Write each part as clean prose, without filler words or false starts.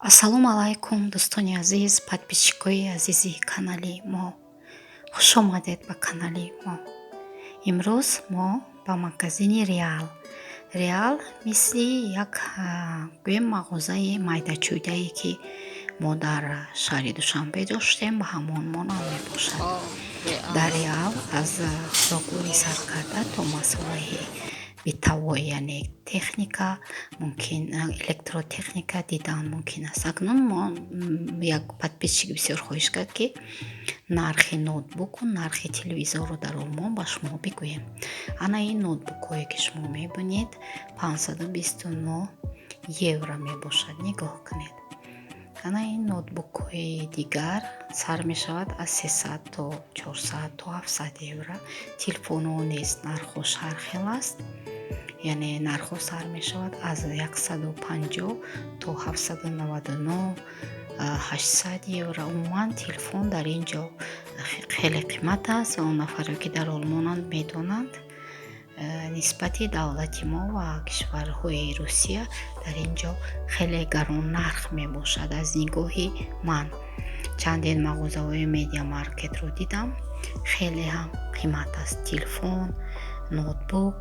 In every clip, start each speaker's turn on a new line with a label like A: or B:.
A: Ассалому алайкум, дӯстони азиз, подписчикои азизи канали мо. Хуш омадед ба канали мо. Имрӯз мо ба магазини Реал. Реал мисли як, гӯем, мағозаи майдачӯйдае, ки мо дар шаҳри Душанбе доштем, ба ҳамон монанд мебошад. Дар Реал аз хӯрокворӣ сар карда то масолеҳи бытовой, яъне техника мумкин, электротехника дидан мумкин аст. Акнун мо як подписчик бисёр хоҳиш кард, ки нархи ноутбуку нархи телевизорро дар Олмон ба шумо бигӯем. Ана ин ноутбукҳое, ки шумо мебинед, 529 евро мебошад. Нигоҳ кунед. Ана ин ноутбукҳои дигар сар мешавад аз 300 то 400 то 700 евро. Телефонҳо низ нархҳош ҳар хел аст, яъне нархҳо сар мешавад аз 150 то 799, 800 евро. Умуман, телефон дар ин ҷо хеле қимат аст ва он нафаре, ки дар Олмонанд, медонанд. Нисбати давлати мо ва кишварҳои Русия дар ин ҷо хеле гарон нарх мебошад. Аз нигоҳи ман чандин мағозаҳои Медиамарктро дидам, хеле ҳам қимат аст телефон, ноутбук,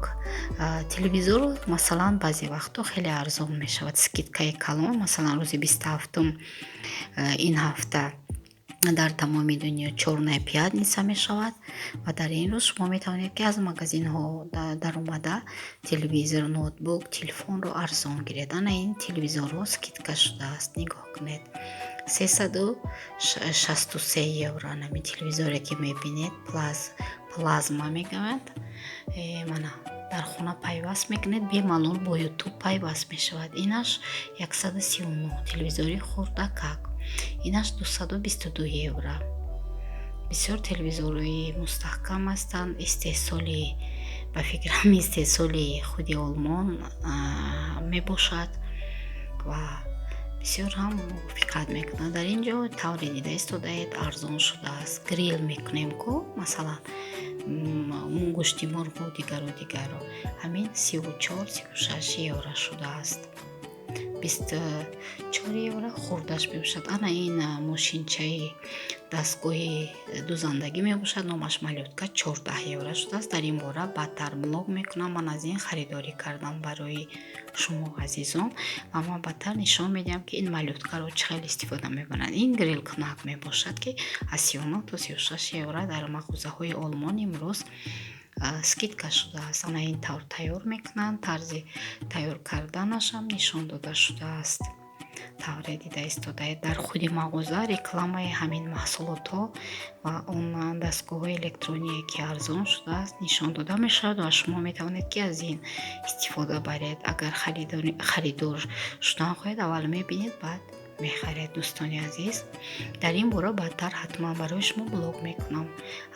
A: телевизор. Масалан, баъзе вақтҳо хеле арзон мешавад, скидкаи калон. Масалан, рӯзи 27-ум ин ҳафта дар тамоми дунё чёрная пятница мешавад ва дар ин рӯз шумо метавонед, ки аз магазинҳо даромада телевизор, ноутбук, телефонро арзон гиред. Ана ин телевизорҳо скидка шудааст, нигоҳ кунед, 363 евро. Анами телевизоре, ки мебинед, плазма мегӯянд. Мана, дар хона пайваст мекунед, бемалол бо Ютуб пайваст мешавад. Инаш 139, телевизори хурдакак. Инаш 222 евро. Бисёр телевизорҳои мустаҳкам ҳастанд, истеҳсоли, ба фикрам, истеҳсоли худи Олмон мебошад ва бисёр ҳам мувофиқат мекунад. Дар ин ҷо тавре дида истодаед, арзон шудааст. Грил мекунем ку, масалан, гӯшти мурғу дигару дигару, ҳамин 34, 36 евро шудааст, 24 евро хурдаш мебошад. Ана ин мошинчаи дастгоҳи дузандагӣ мебошад, номаш Малютка, 14 евро шудааст. Дар ин бора баъдтар блог мекунам. Ман аз ин харидорӣ кардам барои шумо азизон ва ман баъдтар нишон медиҳам, ки ин Малюткаро чӣ хел истифода мебаранд. Ин грилкунак мебошад, ки аз 39 то 36 евро дар мағозаҳои Олмон имрӯз скидка шудааст. Ана ин тавр тайёр мекунанд, тарзи тайёр карданашам нишон дода шудааст. Тавре дида истодаед, дар худи мағоза рекламаи ҳамин маҳсулотҳо ва он дастгоҳҳои электроние, ки арзон шудааст, нишон дода мешавад ва шумо метавонед, ки аз ин истифода баред. Агар харидор шудан хоҳед, аввал мебинед, баъд мехаред. Дӯстони азиз, дар ин бора баъдтар ҳатман барои шумо блог мекунам.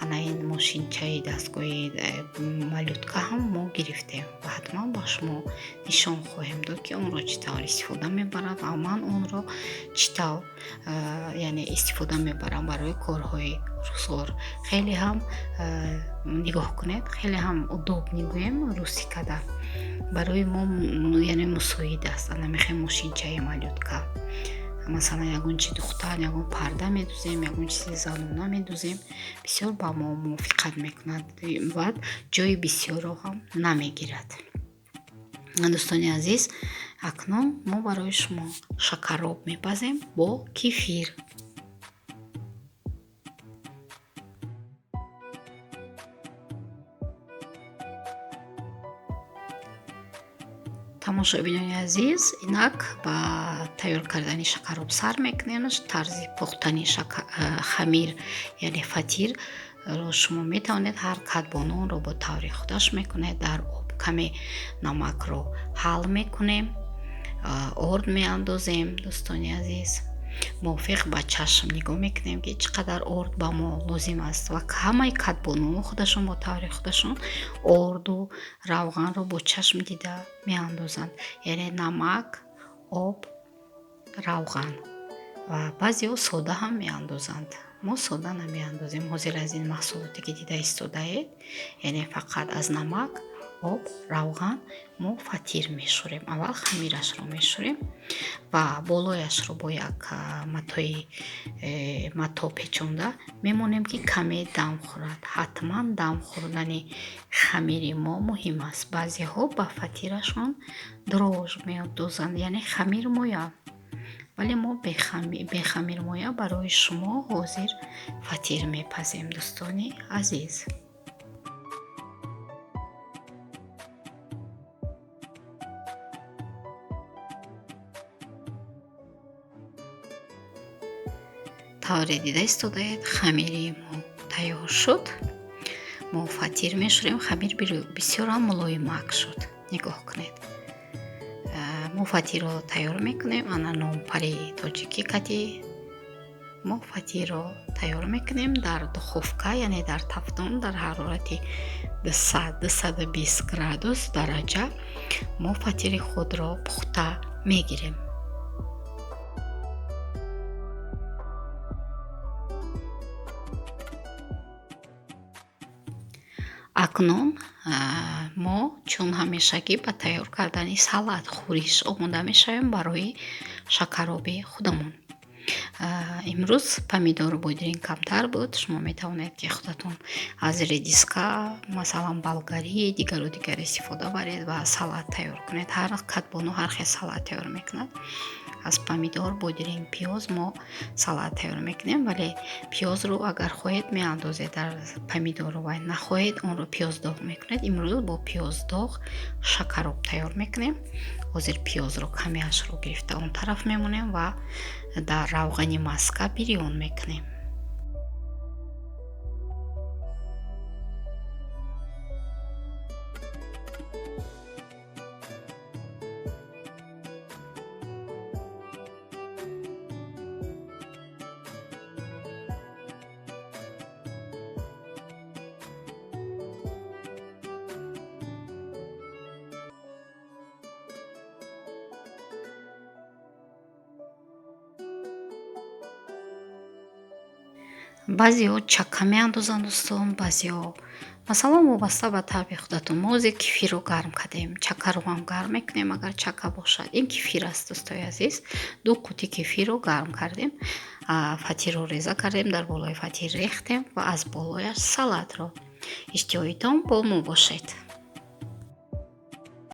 A: Ана ин мошинчаи дастгоҳи Малютка ҳам мо гирифтем ва ҳатман ба шумо нишон хоҳем дод, ки онро чӣ тавр истифода мебарад ва ман онро чӣ тавр яъне истифода мебарам барои корҳои рӯзғор. Хеле ҳам, нигоҳ кунед, хеле ҳам удобный, гӯем русӣ када, барои мо яъне мусоид аст. Ана мехоҳем мошинчаи Малютка, масалан, ягон чи духтар, ягон парда медузем, ягон чизи занона медузем, бисёр ба мо мувофиқат мекунад ва ҷои бисёрро ҳам намегирад. Дӯстони азиз, акнун мо барои шумо шакароб мепазем бо кефир. Тамошобинони азиз, инак ба тайёр кардани шакароб сар мекунем. Тарзи пухтани хамир, яъне фатирро, шумо метавонед, ҳар кадбону онро бо таври худаш мекунед. Дар об каме намакро ҳал мекунем, орд меандозем. Дӯстони азиз, мувофиқ ба чашм нигоҳ мекунем, ки чӣ қадар орд ба мо лозим аст ва ҳамаи кадбонуҳо худашон бо таври худашон орду равғанро бо чашм дида меандозанд, яъне намак, об, равған, ва баъзеҳо сода ҳам меандозанд. Мо сода намеандозем. Ҳозир аз ин маҳсулоте, ки дида истодаед, яъне фақат аз намак, Об, равған мо фатир мешӯрем. Аввал хамирашро мешӯрем ва болояшро бо як матои мато печонда мемонем, ки каме дам хӯрад. Ҳатман дам хӯрдани хамири мо муҳим аст. Баъзеҳо ба фатирашон дрож меандозанд, яъне хамирмоя, вале мо бехамирмоя барои шумо ҳозир фатир мепазем, дӯстони азиз. Тавре дида истодаед, хамири мо тайёр шуд. Мо фатир мешӯрем. Хамир бисёрам мулоимак шуд, нигоҳ кунед. Мо фатирро тайёр мекунем. Ана нонпари тоҷикӣ кати мо фатирро тайёр мекунем дар духовка, яъне дар тафдон, дар ҳарорати 200-220 градус дараҷа мо фатири худро пухта мегирем. Акнун мо чун ҳамешагӣ ба тайёр кардани салат, хӯриш омода мешавем барои шакароби худамон. Имрӯз помидору бодиринг камтар буд. Шумо метавонед, ки худатон аз редиска, масалан, болгарӣ, дигару дигар истифода баред ва салат тайёр кунед. Ҳар кадбону ҳар хел салат тайёр мекунад. Аз помидор, бодиринг, пиёз мо салат тайёр мекунем, вале пиёзро агар хоҳед меандозед дар помидору ва нахоҳед онро пиёздоғ мекунед. Имрӯз бо пиёздоғ шакароб тайёр мекунем. Ҳозир пиёзро камеашро гирифта он тараф мемонем ва дар равғани маска бирён мекунем. Баъзеҳо чака меандозанд, дӯстон, баъзеҳо, масалан, вобаста ба табъи худатон. Мо ҳозир кефирро гарм кардем, чакаро ҳам гарм мекунем, агар чака бошад. Ин кефир аст, дӯстои азиз. 2 қути кефирро гарм кардем, фатирро реза кардем, дар болои фатир рехтем ва аз болояш салатро. Иштиҳоитон бо мо бошед.